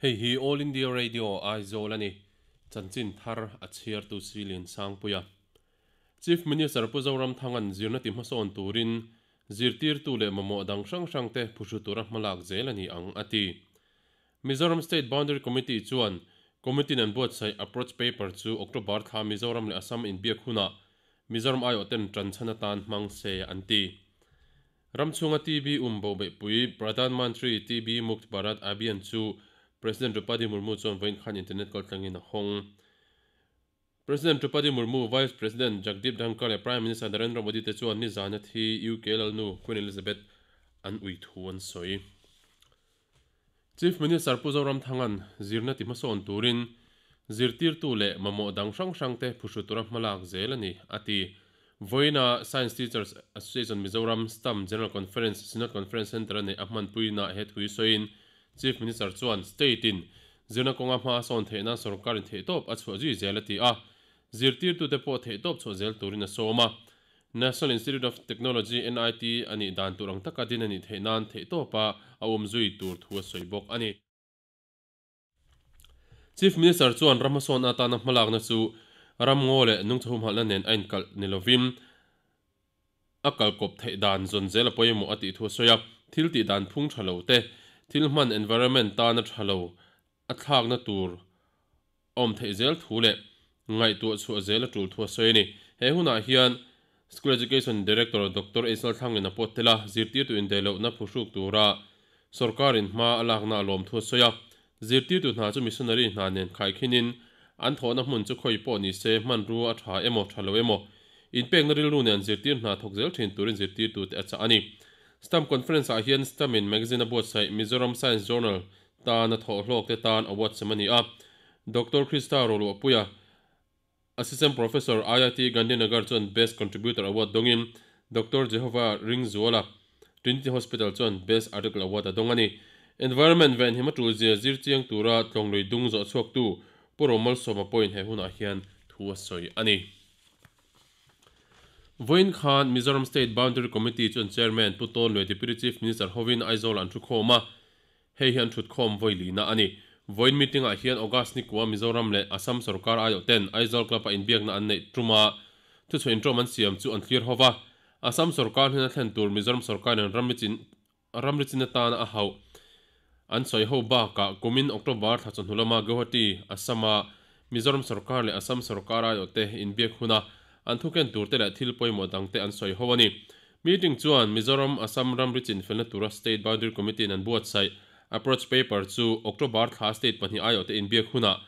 Hei hi All India Radio Aizawl a ni. Chanchin thar a chhiartu Silian Sangpuia. Chief Minister Pu Zoramthanga'n zirna ti hmasawn turin zirtirtu leh mamawh dang hrang hrangte phuhru tura hmalak zel a ni ang, a ti. Mizoram State Boundary Committee chuan Committee-in an buatsaih approach paper chu October thla Mizoram leh Assam inbiak hunah Mizoram aiawhten tanchhan atan hmang se an ti. Ram chhunga TB um bo beihpui Pradhan Mantri TB Mukt Bharat Abhiyan chu President Droupadi Murmu chuan vawiin khan internet kaltlangin a hawng. President Droupadi Murmu, Vice President Jagdeep Dhankhar leh Prime Minister Narendra Modi te chuan nizana thi UK lalnu Queen Elizabeth an ui thu an sawi. Chief Minister Pu Zoramthanga'n zirna ti hmasawn turin zirtirtu leh mamawh dang hrang hrangte phuhru tura hmalak zel a ni, a ti. Vawiina Science Teachers Association Mizoram, stam, General Conference, Synod Conference Centre-a neih a hmanpuinaah he thu hi sawiin Chief Minister chuan State-in zirna kawnga hma a sawn theih nan sorkarin theihtawp a chhuah zui zel a ti a, zirtirtute pawh theihtawp chhuah zel turin a sawm a. National Institute of Technology, NIT, a nih dan tur ang taka din a nih theih nan theihtawpa a awm zui tur thu a sawi bawk a ni. Chief Minister chuan ram hmasawn atana hmalakna chu ram ngaw leh nungcha humhalhna nen a inkalh ni lovin a kalkawp theih dan zawn zel a pawimawh a tih thu a sawi a. Thil tih dan phung tha lo te, thil hman environment tana tha lo a thlakna tur a awm theih zel thu leh ngaihtuah chhuah zel a tul thu a sawi a ni. He hunah hian School Education Director Doctor Aisal Thlangin a pawt tel a, zirtirtu indaihlohna phuhruk tura sorkarin hma a lakna a lawm thu a sawi a. Zirtirtu hna chu missionary hna nen khaikhinin an thawhna hmun chu khawi pawh ni se hmanrua a tha emaw tha lo emaw inpekna rilru nen zirtir hna thawk zel thin turin zirtirtute a chah a ni. Stamp Conference-ah hian Stamp-in magazine a buatsaih Mizoram Science Journal tan a thawh hlawk te tan award sem a ni a. Doctor Krista Roluahpuia, Assistant Professor, IIT Gandhinagar chuan Best Contributor Award dawngin Doctor Jehovah Ringzuala, Trinity Hospital chuan Best Article Award a dawng a ni. Environment venhim a tulzia zir chiang tura tlawng lui dung zawh chhuaktu Pu Romalsawma pawhin he hunah hian thu a sawi a ni. Vawiin khan Mizoram State Boundary Committee chuan Chairman Pu Tawn Luai Deputy Chief Minister hovin Aizawl-ah an thukhawm a. Hei hi an thutkhawm vawi lina a ni. Vawiin meeting-ah hian August ni kua Mizoram leh Assam sorkar aiawh ten Aizawl Club-a inbiakna an neih tuma thuchhuah intawm an siam chu an thlir ho va. Assam sorkar hnena thlen tur Mizoram sorkarin ramri ramri chin atana a hauh an sawi ho bakah kumin October thla chawhnu lama Guwahati, Assam-a Mizoram sorkar leh Assam sorkar aiawh te inbiak huna an thuken turte leh thil pawimawh dangte an sawi ho a ni. Meeting chuan Mizoram, Assam ramri chinfelna tura State Boundary Committee-in an buatsaih approach paper chu October thla state pahnih aiawhte inbiak hunah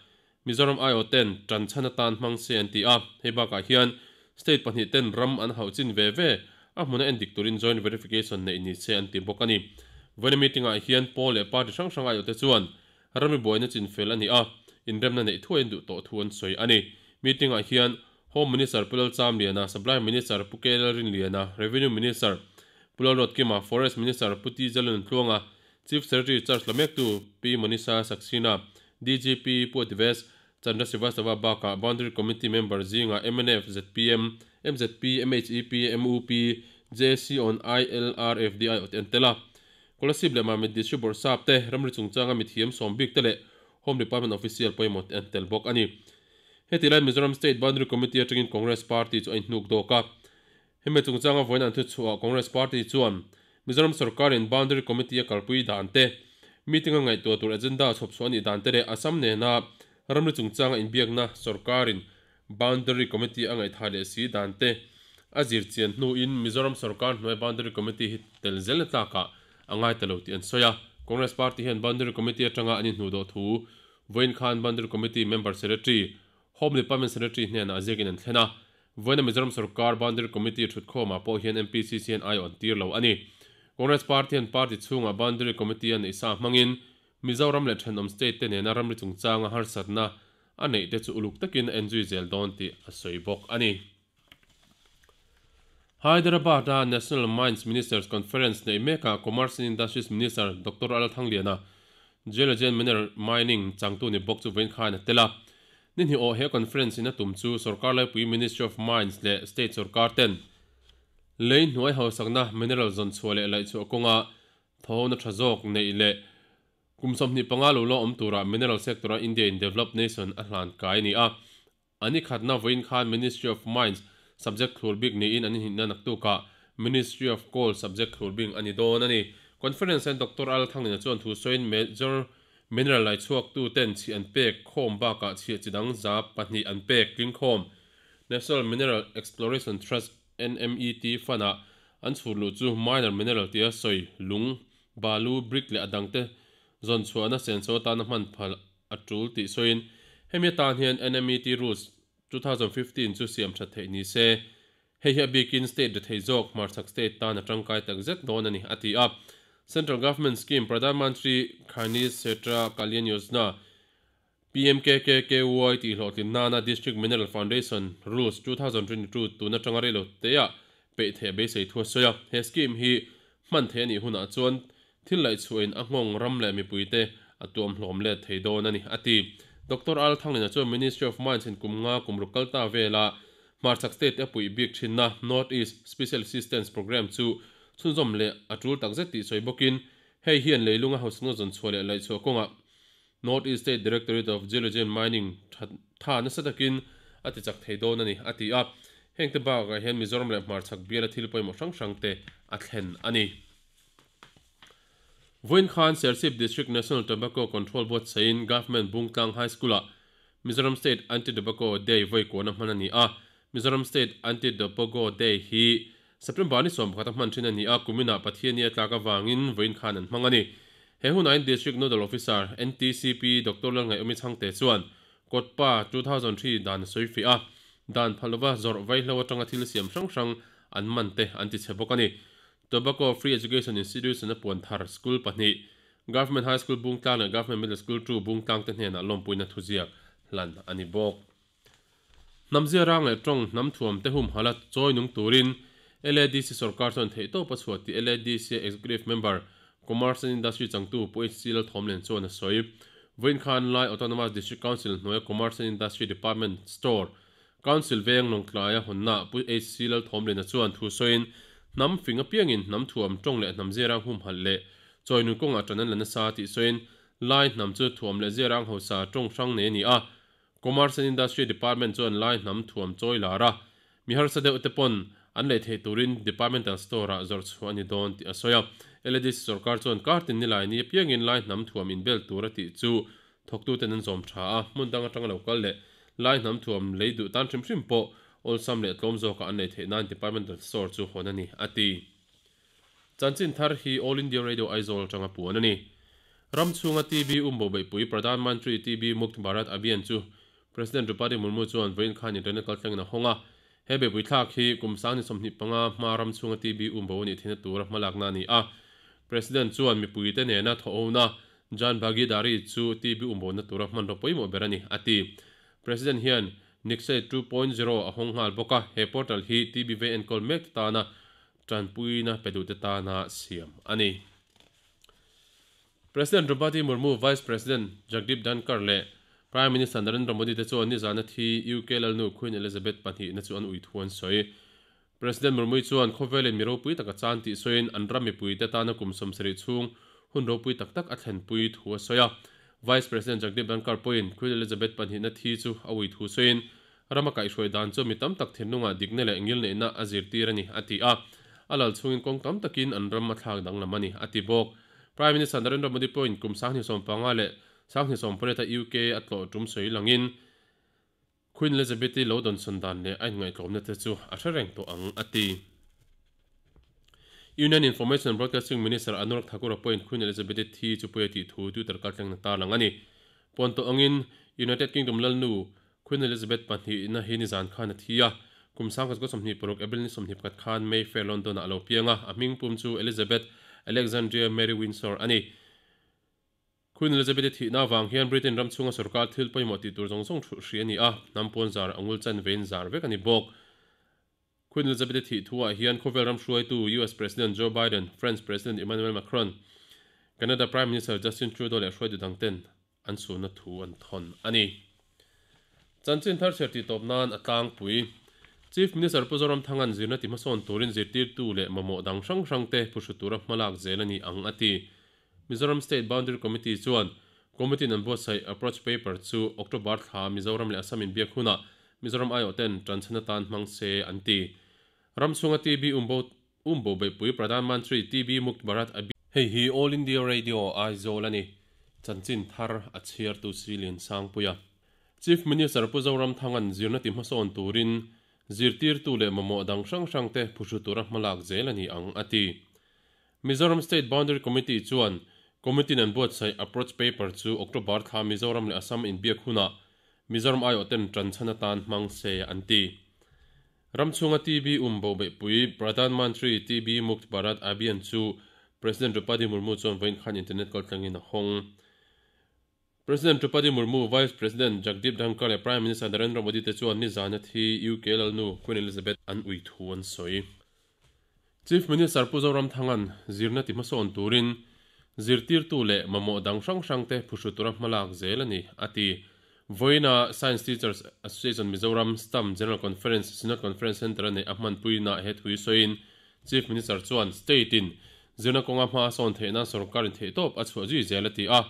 Mizoram aiawhten tan chhan atan hmang se an ti a. Hei bakah hian state pahnih ten ram an hauh chin ve ve a hmuna endik turin joint verification neih ni se an ti bawk a ni. Vawiina meeting-ah hian pawl leh party hrang hrang aiawhte chuan Rami buaina chinfel a ni a, inremna neih thuai an duh tawh thu an sawi a ni. Meeting-ah hian Home Minister Pu Lalchamliana, Supply Minister Pu K Lalrinliana, Revenue Minister Pu Lalruatkima, Forest Minister Pu T Jalnuntluanga, Chief Secretary charge la mektu Pi Manisha Saxena, DGP Pu Adivesh Chandra Srivastava bakah Boundary Committee member zingah mnf, zpm, mzp, MHEP, mup, JC on ILRFDI awte an tel a. Kolasib leh Mamit District Bawrhsap te, ramri chungchanga mithiam sawm bik te leh Home Department official pawimawh te an tel bawk a ni. Heti lai Mizoram State Boundary Committee atangin Congress Party chu a inhnuk dawk a. Hemi chungchanga vawiin an thuchhuah Congress Party chuan Mizoram sorkarin Boundary Committee a kalpui dan te, meeting a ngaihtuah tur agenda chhawp chhuah a nih dan te leh Assam nena ramri chungchanga inbiakna sorkarin Boundary Committee a ngaihthah leh si dan te a zir chian hnuin Mizoram sorkar hnuai Boundary Committee hi tel zelna tlakah a ngai ta lo tih an sawi a. Congress Party hian Boundary Committee atanga an inhnuh dawh thu vawiin khan Boundary Committee Member Secretary, Home Department Secretary hnenah ziakin an thlen a. Vawiina Mizoram sorkar Boundary Committee thutkhawmah pawh hian MPCC hian aiawh an tir lo a ni. Congress Party hian party chhungah Boundary Committee a neih sa hmangin Mizoram leh thenawm state te nena ramri chungchanga harsatna a neih te chu uluk takin a enzui zel dawn tih a sawi bawk a ni. Hyderabad-a National Mines Ministers Conference neih mekah Commerce and Industries Minister Doctor Al Thangliana, Geology and Mineral Mining changtu ni bawk chu vawiin khan a tel a. Ni hnih awh he conference in a tum chu sorkar laipui Ministry of Mines leh state sorkar ten lei hnuai hausakna mineral zawn chhuah leh laih chhuah kawnga thawhna tha zawk neih leh Kum 25 lo la awm turah mineral sector-a India in developed nation a hlan kai a ni a. An i khatna vawiin khan Ministry of Mines subject thlur bik niin an inhinna naktukah Ministry of Coal subject thlur bing a ni dawn a ni. Conference hian Doctor Al Thanglina chuan thu sawiin Major Mineral lai chhuaktu ten chhi an pek khawm bakah chhiah chi dang 200 an pek tling khawm National Mineral Exploration Trust, NMET, fund-ah an chhur luh chu minor mineral tia sawi lung, balu, brick leh a dangte zawn chhuahna senso atana hman phal a tul tih sawiin hemi atan hian NMET Rules 2015 chu siam that theih ni se, hei hi a bikin state rethei zawk hmarchhak state tan a tangkai tak zet dawn a ni, a ti a. Central Government Scheme Pradhan Mantri Khanij Kshetra Kalyan Yojana, PMKKKY, tih hlawhtlin nana District Mineral Foundation Rules 2022 tun atanga rei lo teah peih theih a beisei thu a sawi a. He scheme hi hman theih a nih hunah chuan thil laihchhuahin a nghawng ram leh mipuite a tuam hlawm let thei dawn a ni, a ti. Doctor Al Thanglina chuan Ministry of Mines in kum nga kum ruk kal ta vela hmarchhak state te a puih bik thinna North East Special Assistance Programme chu chhunzawm leh a tul takzet tih sawi bawkin hei hian leilunga hausakna zawnchhuah leh laihchhuah kawngah North East State Directorate of Geology and Mining tha nasa takin a ti chak thei dawn a ni, a ti a. Hengte bakah hian Mizoram leh hmarchhak biala thil pawimawh hrang hrangte a thlen a ni. Vawiin khan Serchhip District National Tobacco Control buatsahin Government Bungtlang High School-ah Mizoram State Anti-Tobacco Day vawi kuahna hman a ni a. Mizoram State Anti-Tobacco Day hi September ni 11 a hman thin a ni a, kuminah Pathianni a tlak avangin vawiin khan an hmang a ni. He hunain District Nodal Officer, NTCP, Doctor Lalngaihawmi Chhangte chuan Kawtpa 2003 dan a sawi fiah a, dan phal lova zawrh vaihlo atanga thil siam hrang hrang an man te an ti chhe bawk a ni. Tobacco Free Education Institution a puan thar school pahnih, Government High School Bungtlang leh Government Middle School 2 Bungtlang te hnenah lawmpuina thuziak hlan a ni bawk. Hnam ziarang leh tawng hnam thuam te humhalh a chawi nung turin LADC sorkar chuan theihtawp a chhuah tih LADC Executive Member, Commerce and Industry changtu Pu HC Lalthawmlen chuan a sawi. Vawiin khan Lai Autonomous District Council hnuaia Commerce and Industry Department Store Council veng Lawngtlaia hawnna Pu HC Lalthawmlena chuan thu sawiin hnam fing apiangin hnam thuam tawng leh hnam ziarang humhalh leh chawi nun kawngah tan an la nasa tih sawiin Lai hnam chu thuam leh ziarang hausa tawng hrang nei a ni a, Commerce and Industry Department chuan Lai hnam thuam chawi lar a, mi harsa deuh te pawn an lei theih turin Departmental Store ah zawrh chhuah a ni dawn tih a sawi a. LADC sorkar chuan kar tin nilai ni apiangin Lai hnam thuam inbel tur a tih chu thawktuten an zawm tha a, hmun dang atanga lo kal leh Lai hnam thuam lei duh tan hrim hrim pawh awlsam leh tlawm zawkah an lei theih nan Departmental Store chu hawn a ni, a ti. Chanchin thar hi All India Radio Aizawl atanga puan a ni. Ram chhunga TB umbo beihpui Pradhan Mantri TB Mukt Bharat Abhiyan chu President Draupadi Murmu chuan vawiin khan internet kaltlangin a hawng a. He beihpui thlak hi kum 2025 hma ram chhunga TB umbo a nih theihna tura hmalakna a ni a. President chuan mipuite nena thawhona Jan Bhagidari chu TB umbona tura hmanraw pawimawh ber a ni, a ti. President hian Nikshay 2.0 a hawng nghal bawk a, he portal hi TB vei enkawl mek te tana tanpuina pe duhte tana siam a ni. President Draupadi Murmu, Vice President Jagdeep Dhankhar leh Prime Minister Narendra Modi te chuan nizana thi UK lalnu Queen Elizabeth pahnihna chu an ui thu an sawi. President Murmu chuan khawvelin mi ropui taka chan tih sawiin an ram mipuite tana kum 70 chhung hun ropui tak tak a thlenpui thu a sawi a. Vice President Jagdeep Dhankhar pawhin Queen Elizabeth pahnihna thi chu a ui thu sawiin rama kaihhruai dan chu mi tam tak thinlungah dikna leh ngilneihna a zirtir a ni, a ti a. A lal chhungin kawng tam takin an ram a thlak danglam a ni, a ti bawk. Prime Minister Narendra Modi pawhin kum 2015 leh 2018 a UK a tlawh tum sawi langin Queen Elizabeth-i lo dawnsawn dan leh a inngaihtlawmna te chu a hre reng tawh ang, a ti. Union Information and Broadcasting Minister Anurag Thakur-a pawhin Queen Elizabeth-i thi chu pawi a tih thu Twitter kaltlengna tarlang a ni. Puan tawh angin United Kingdom lalnu Queen Elizabeth pahnihna hi nizan khan a thi a, kum 1926 April ni 21 khan Mayfair, London-ah a lo piang a, a hming pum chu Elizabeth Alexandria Mary Windsor a ni. Queen Elizabeth-i thihna avang hian Britain ram chhunga sorkar thil pawimawh tih tur zawng zawng thu hri a ni a, hnam pawn zar a ngul chan vein zar vek a ni bawk. Queen Elizabeth-i thih thuah hian khawvel ram hruaitu US President Joe Biden, France President Emmanuel Macron, Canada Prime Minister Justin Trudeau leh hruaitu dangten an chhunna thu an thawn a ni. Chanchin thar chhiar tih tawp nan a tlangpui. Chief Minister Pu Zoramthanga'n zirna ti hmasawn turin zirtirtu leh mamawh dang hrang hrangte phuhru tura hmalak zel a ni ang a ti. Mizoram State Boundary Committee chuan Committee-in an buatsaih Approach Paper chu October thla Mizoram leh Assam inbiak hunah Mizoram aiawh ten tanchhan atan hmang se an ti. Ram chhunga TB umbo umbo beihpui Pradhan Mantri TB Mukt Bharat Abhi Hei hi All India Radio Aizawl a ni. Chanchin thar a chhiartu Silian Sangpuia. Chief Minister Pu Zoramthanga'n zirna ti hmasawn turin zirtirtu leh mamawh dang hrang hrangte phuhru tura hmalak zel a ni ang, a ti. Mizoram State Boundary Committee chuan Committee-in an buatsaih Approach Paper chu October thla Mizoram leh Assam inbiak hunah Mizoram aiawhten tanchhan atan hmang se an ti. Ram chhunga TB um bo beihpui Pradhan Mantri TB Mukt Bharat Abhiyan chu President Droupadi Murmu chuan vawiin khan internet kaltlangin a hawng. President Droupadi Murmu, Vice President Jagdeep Dhankhar leh Prime Minister Narendra Modi te chuan nizana thi UK lalnu Queen Elizabeth an ui thu an sawi. Chief Minister Pu Zoramthanga'n zirna ti hmasawn turin zirtirtu leh mamawh dang hrang hrangte phuhru tura hmalak zel a ni, a ti. Vawiina Science Teachers Association Mizoram, stam, General Conference, Synod Conference Centre-a neih a hmanpuinaah he thu hi sawiin Chief Minister chuan State-in zirna kawnga hma a sawn theih nan sorkarin theihtawp a chhuah zui zel a ti a,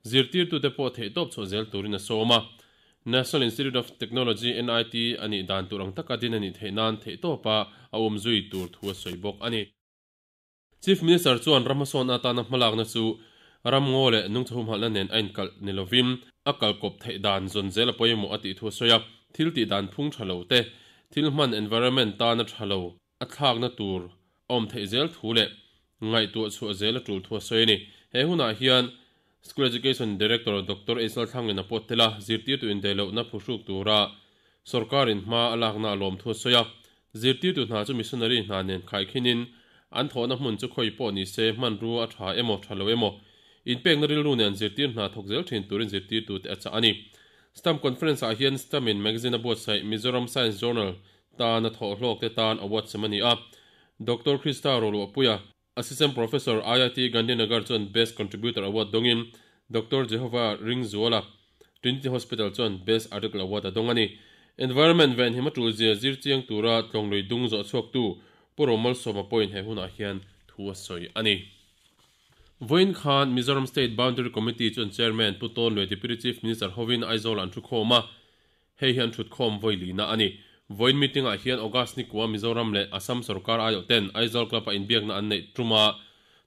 zirtirtute pawh theihtawp chhuah zel turin a sawm a. National Institute of Technology, NIT, a nih dan tur ang taka din a nih theih nan theihtawpa a awm zui tur thu a sawi bawk a ni. Chief Minister chuan ram hmasawn atana hmalakna chu ram ngaw leh nungcha humhalhna nen a inkalh ni lovin a kalkawp theih dan zawn zel a pawimawh a tih thu a sawi a, thil tih dan phung tha lo te, thil hman environment tana tha lo a thlakna tur a awm theih zel thu leh ngaihtuah chhuah zel a tul thu a sawi a ni. He hunah hian School Education Director Doctor Aisal Thlangin a pawt tel a, zirtirtu indaihlohna phuhruk tura sorkarin hma a lakna a lawm thu a sawi a. Zirtirtu hna chu missionary hna nen khaikhinin an thawhna hmun chu khawi pawh ni se hmanrua a tha emaw tha lo emaw inpekna rilru nen zirtir hna thawk zel thin turin zirtirtute a chah a ni. Stamp Conference ah hian Stamp in magazine a buatsaih Mizoram Science Journal tan a thawh hlawkte tan award sem a ni a. Doctor Krista Roluahpuia, Assistant Professor, IIT Gandhinagar chuan Best Contributor Award dawngin Doctor Jehovah Ringzuala, Trinity Hospital chuan Best Article Award a dawng a ni. Environment venhim a tulzia zir chiang tura tlawnglui dung zawh chhuaktu Pu Romalsawma pawhin he hunah hian thu a sawi a ni. Vawiin khan Mizoram State Boundary Committee chuan Chairman Pu Tawnluai Deputy Chief Minister hovin Aizawl-ah an thukhawm a, Hei hi an thutkhawm vawi lina a ni. Vawiin meeting-ah hian August ni kua Mizoram leh Assam sorkar aiawh ten Aizawl Club-a inbiakna an neih tuma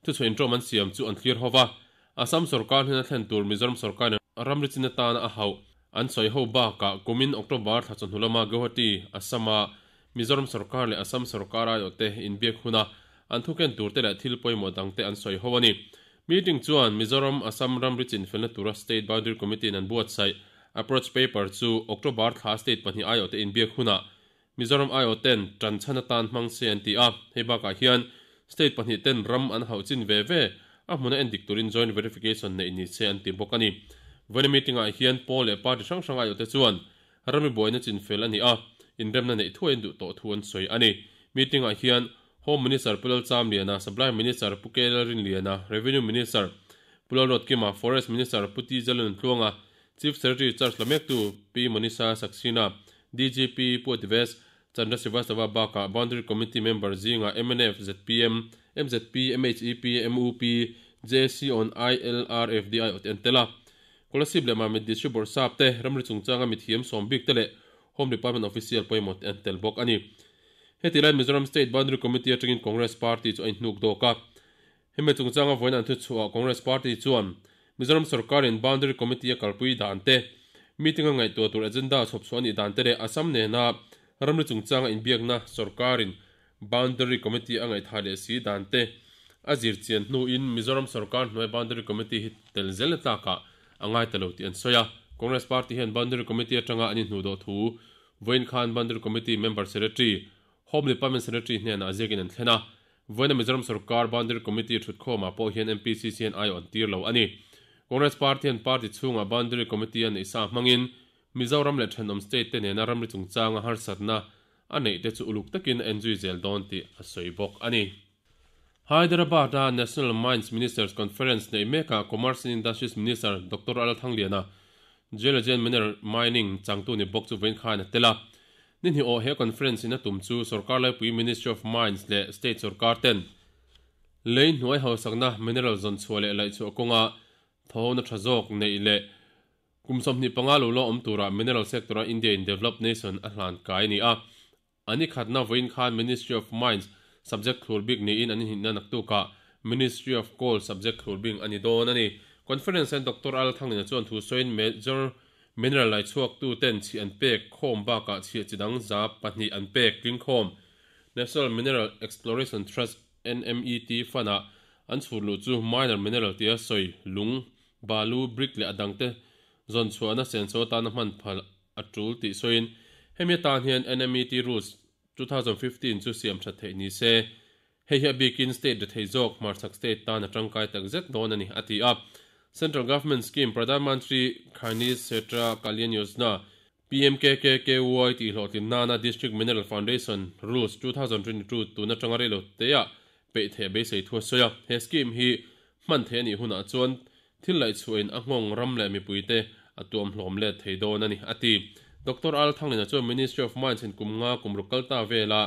thuchhuah inṭawm an siam chu an thlir ho va. Assam sorkar hnena thlen tur Mizoram sorkarin ramri chin atana a hauh an sawi ho bakah kumin October thla chawhnu lama Guwahati, Assam-a Mizoram sorkar leh Assam sorkar aiawh te inbiak huna an thuken turte leh thil pawimawh dangte an sawi ho a ni. Meeting chuan Mizoram, Assam ramri chinfelna tura State Boundary Committee-in an buatsaih Approach Paper chu October thla state pahnih aiawhte inbiak hunah Mizoram aiawhten tan chhan atan hmang se an ti a. Hei bakah hian state pahnih ten ram an hauh chin ve ve a hmuna endik turin joint verification neih ni se an ti bawk a ni. Vawiina meeting-ah hian pawl leh party hrang hrang aiawhte chuan Rami buaina chinfel a ni a, inremna neih thuai an duh tawh thu an sawi a ni. Meeting-ah hian Home Minister Pu Lalchamliana, Supply Minister Pu K Lalrinliana, Revenue Minister Pu Lalruatkima, Forest Minister Pu T Jalnuntluanga, Chief Secretary charge la mektu Pi Manisha Saxena, DGP Pu Atives Chandra Srivastava bakah Boundary Committee member zingah mnf, zpm, mzp, mhep, mup, JC on ILRFDI awte an tel a. Kolasib leh Mamit District Bawrhsap te, ramri chungchanga mithiam sawm bik te leh Home Department official pawimawh te an tel bawk a ni. Heti lai Mizoram State Boundary Committee atangin Congress Party chu a inhnuk dawk a. Hemi chungchanga vawiin an thuchhuah Congress Party chuan Mizoram sorkarin Boundary Committee a kalpui dan te, meeting a ngaihtuah tur agenda chhawpchhuah a nih dan te leh Assam nena ramri chungchanga inbiakna sorkarin Boundary Committee a ngaihthah leh si dan te a zir chian hnuin Mizoram sorkar hnuai Boundary Committee hi tel zelna tlakah a ngai ta lo tih an sawi a. Congress Party hian Boundary Committee atanga an inhnuh dawh thu vawiin khan Boundary Committee Member Secretary, Home Department Secretary hnenah ziakin an thlen a. Vawiina Mizoram sorkar Boundary Committee thutkhawmah pawh hian MPCC hian aiawh an tir lo a ni. Congress Party hian party chhungah Boundary Committee a neih sa hmangin Mizoram leh thenawm state te nena ramri chungchanga harsatna a neih te chu uluk takin a enzui zel dawn tih a sawi bawk a ni. Hyderabad-a National Mines Ministers Conference neih mekah Commerce and Industries Minister Doctor Al Thangliana, Geology and Mineral Mining changtu ni bawk chu vawiin khan a tel a. Ni hnih awh he conference in a tum chu sorkar laipui Ministry of Mines leh state sorkar ten. Lei hnuai hausakna mineral zawn chhuah leh laih chhuah kawnga thawhna tha zawk neih leh kum 25 lo la awm tura mineral sector a India in developed nation a hlan kai a ni a. An i khatna vawiin khan Ministry of Mines subject thlur bik niin an inhinna naktukah Ministry of Coal subject thlur bik a ni dawn a ni. Conference hian Doctor Al Thanglina chuan thu sawiin Major Mineral lai chhuaktu ten chhi an pek khawm bakah chhiah chi dang 200 an pek tling khawm National Mineral Exploration Trust, NMET, fund-ah an chhur luh chu minor mineral tia sawi lung, balu, brick leh a dangte zawn chhuahna senso atana hman phal a tul tih sawiin hemi atan hian NMET Rules 2015 chu siam that theih ni se, hei hi a bikin state rethei zawk hmarchhak state tan a tangkai tak zet dawn a ni, a ti a. Central Government Scheme Pradhan Mantri Khanij Kshetra Kalyan Yojana, PMKKKY, tih hlawhtlin nana District Mineral Foundation Rules 2022 tun atanga rei lo teah peih theih a beisei thu a sawi a. He scheme hi hman theih a nih hunah chuan thil laihchhuahin a nghawng ram leh mipuite a tuam hlawm let thei dawn a ni, a ti. Doctor Al Thanglina chuan Ministry of Mines in kum nga kum ruk kal ta vela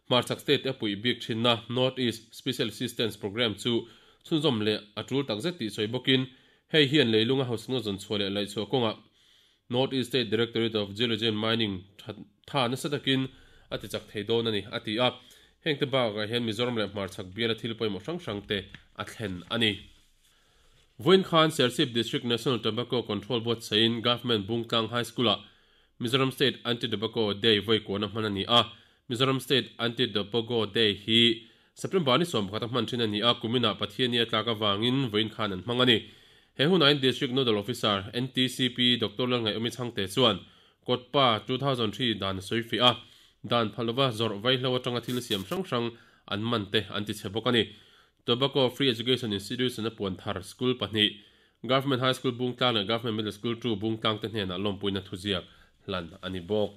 hmarchhak state a puih bik thinna North East Special Assistance Programme chu chhunzawm leh a tul takzet tih sawi bawkin hei hian leilunga hausakna zawn chhuah leh laihchhuah kawngah North East State Directorate of Geology and Mining tha nasa takin a ti chak thei dawn a ni, a ti a. Hengte bakah hian Mizoram leh hmarchhak biala thil pawimawh hrang hrangte a thlen a ni. Vawiin khan Serchhip District National Tobacco Control buatsaihin Government Bungtlang High School-ah Mizoram State Anti-Tobacco Day vawi kuahna hman a ni a. Mizoram State Anti-Tobacco Day hi September ni 11 a hman thin a ni a, kuminah Pathianni a tlak avangin vawiin khan an hmang a ni. He hunain District Nodal Officer, NTCP, Doctor Lalngaihawmi Chhangte chuan Kawtpa 2003 dan a sawi fiah a, dan phal lova zawrh vaihlo atanga thil siam hrang hrang an man te an ti chhe bawk a ni. Tobacco Free Education Institution a puan thar school pahnih, Government High School Bungtlang leh Government Middle School 2 Bungtlang te hnenah lawmpuina thuziak hlan a ni bawk.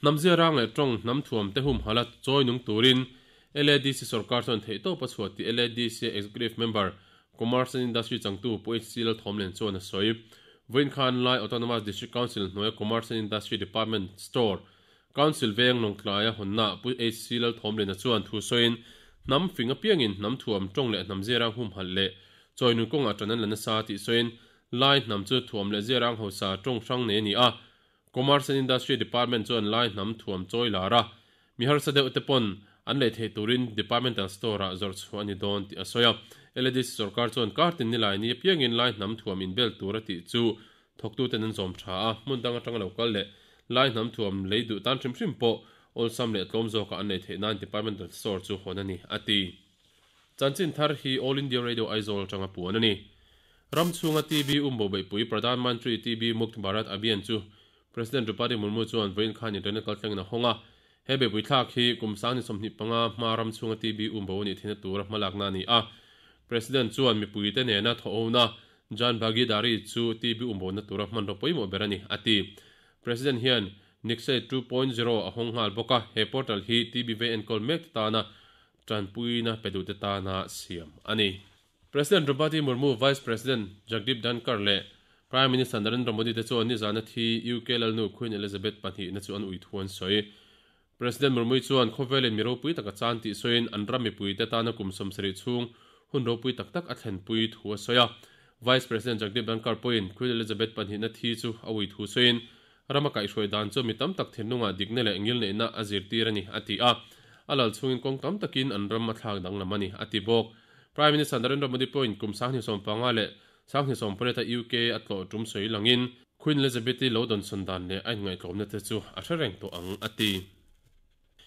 Hnam ziarang leh tawng hnam thuam te humhala chawi nung turin LADC sorkar chuan theihtawp a chhuah tih LADC Executive Member, Commerce and Industry changtu Pu HC Lalthawmlen chuan a sawi. Vawiin khan Lai Autonomous District Council hnuaia Commerce and Industry Department Store Council veng Lawngtlaia hawnnaah Pu HC Lalthawmlena chuan thu sawiin, Hnam fing apiangin hnam thuam tawng leh hnam ziarang humhalh leh chawinun kawngah tan an la nasa tih sawiin, Lai hnam chu thuam leh ziarang hausa tawng hrang nei a ni a. Commerce and Industry Department chuan Lai hnam thuam chawi lar a, mi harsa deuh te pawn an lei theih turin Departmental Store-ah zawrh chhuah a ni dawn tih a sawi a. LADC sorkar chuan kartin nilai ni apiangin Lai hnam thuam inbel tur a tih chu Thawktuten an zawm tha a, hmun dang atanga lo kal leh lai hnam thuam lei duh tan hrim hrim pawh awlsam leh tlawm zawkah an nei theih nan Departmental Store chu hawn a ni, a ti. Chanchin thar hi All India Radio Aizawl atanga puan a ni. Ram chhunga TB umbo beihpui Pradhan Mantri TB Mukt Bharat Abhiyan chu President Droupadi Murmu chuan vawiin khan internet kaltlangin a hawng a. He beihpui thlak hi kum 25 hma ram chhunga TB umbo a nih theihna tura hmalakna a ni a. President chuan mipuite nena thawhona Jan Bhagidari chu TB umbawhna tura hmanraw pawimawh ber a ni, a ti. President hian Nikshay 2.0 a hawng nghal bawk a, he portal hi TB vei enkawl mek te tana tanpuina pe duhte tana siam a ni. President Droupadi Murmu, Vice President Jagdeep Dhankhar leh Prime Minister Narendra Modi te chuan nizana thi UK lalnu Queen Elizabeth pahnihna chu an ui thu an sawi. President Murmui chuan khawvelin mi ropui taka chan tih sawiin an ram mipuite tana kum 70 chhung hun ropui tak tak a thlenpui thu a sawi a. Vice President Jagdeep Dhankhar pawhin Queen Elizabeth pahnihna thi chu a ui thu sawiin rama kaihhruai dan chu mi tam tak thinlungah dikna leh ngilneihna a zirtir a ni, a ti a. A lal chhungin kawng tam takin an ram a thlak danglam a ni, a ti bawk. Prime Minister Narendra Modi pawhin kum 2015 leh 2018 a UK a tlawh tum sawi langin Queen Elizabeth-i lo dawnsawn dan leh a inngaihtlawmna te chu a hre reng tawh ang, a ti.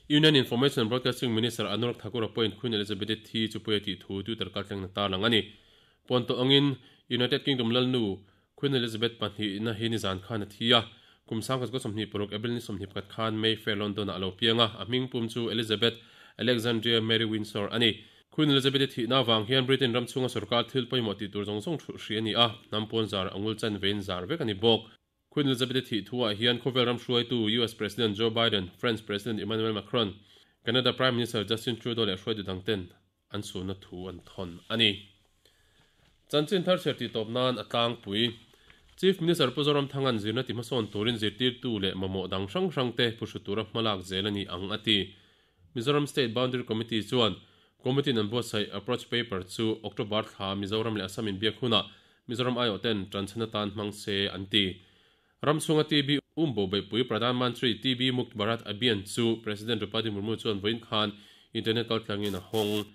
Union Information and Broadcasting Minister Anurag Thakur-a pawhin Queen Elizabeth-i thi chu pawi a tih thu Twitter kaltlengna tarlang a ni. Puan tawh angin United Kingdom lalnu Queen Elizabeth pahnihna hi nizan khan a thi a, kum 1926 April ni 21 khan Mayfair, London-ah a lo piang a, a hming pum chu Elizabeth Alexandria Mary Windsor a ni. Queen Elizabeth-i thihna avang hian Britain ram chhunga sorkar thil pawimawh tih tur zawng zawng thu hri a ni a, hnam pawn zar a ngul chan vein zar vek a ni bawk. Queen Elizabeth-i thih thuah hian khawvel ram hruaitu US President Joe Biden, French President Emmanuel Macron, Canada Prime Minister Justin Trudeau leh hruaitu dangten an suhna thu an thawn a ni. Chanchin thar chhiar tih tawp nan a tlangpui. Chief Minister Pu Zoramthanga'n zirna ti hmasawn turin zirtirtu leh mamawh dang hrang hrangte phuhru tura hmalak zel a ni ang a ti. Mizoram State Boundary Committee chuan Committee in an buatsaih approach paper chu October thla Mizoram leh Assam inbiak hunah Mizoram aiawh ten tanchhan atan hmang se an ti. Ram chhunga TB um bo beihpui Pradhan Mantri TB Mukt Bharat Abhiyan chu President Draupadi Murmu chuan vawiin khan internet kaltlangin a hawng.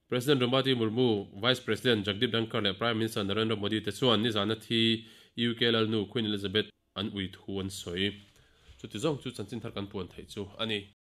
President Draupadi Murmu, Vice President Jagdeep Dhankhar leh Prime Minister Narendra Modi te chuan nizana thi UK lalnu Queen Elizabeth an ui thu an sawi. Chuti zawng chu chanchin thar kan puan theih chu a ni.